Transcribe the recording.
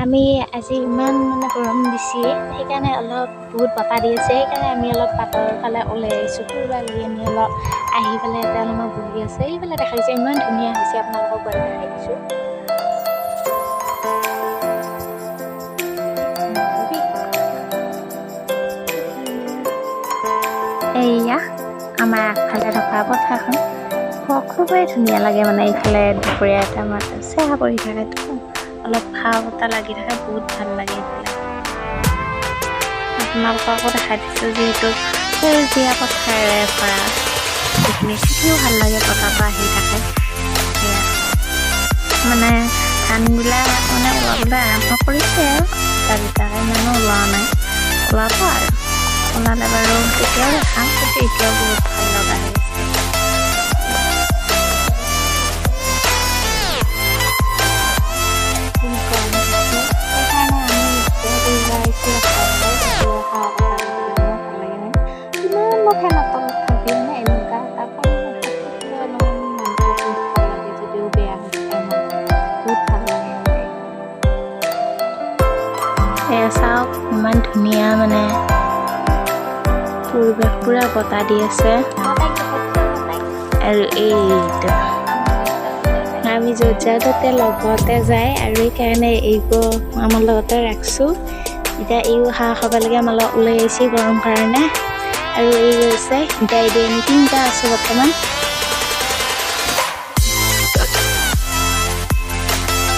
আমি আজি ইমান মানে গৰম দিছে, সেইকাৰণে অলপ বহুত বতাহ দি আছে, সেইকাৰণে আমি অলপ বাটৰ ফালে ওলাই আহিছোঁ ফুৰিব লাগি। আমি অলপ আহি পেলাই এতিয়া অলপমান বহি আছোঁ। এইফালে দেখাইছে ইমান ধুনীয়া হৈছে, আপোনালোকক বাৰু দেখাই দিছোঁ। এইয়া আমাৰ আগফালে থকা পথাৰখন খুবেই ধুনীয়া লাগে, মানে এইফালে দুপৰীয়া এটা আমাৰ চেহা পৰি থাকেতো, অলপ হাৱা বতাহ লাগি থাকে, বহুত ভাল লাগে এইফালে। আপোনালোককো দেখাই দিছোঁ, যিহেতু সেউজীয়া পথাৰেৰে ভৰা সেইখিনি থাকিও ভাল লাগে, বতাহটো আহি থাকে। সেয়া মানে ধানবিলাক মানে ওলাবলৈ আৰম্ভ কৰিছে আৰু এটা দুটাকৈ, ইমানো ওলোৱা নাই, ওলাব আৰু ওলালে বাৰু তেতিয়াও দেখাম, কিন্তু এতিয়াও বহুত ভাল লগা হৈ আছে। চাওক ইমান ধুনীয়া মানে পৰিৱেশ, পুৰা বতাহ দি আছে। আৰু এইটো আমি য'ত যাওঁ তাতে লগতে যায়, আৰু সেইকাৰণে এইবোৰ আমাৰ লগতে ৰাখছোঁ। এতিয়া এইও হাঁহ খাব লাগে, আমাৰ লগত ওলাই আহিছে গৰম কাৰণে। আৰু এই গৈছে, এতিয়া এই আমি তিনিটা আছোঁ বৰ্তমান।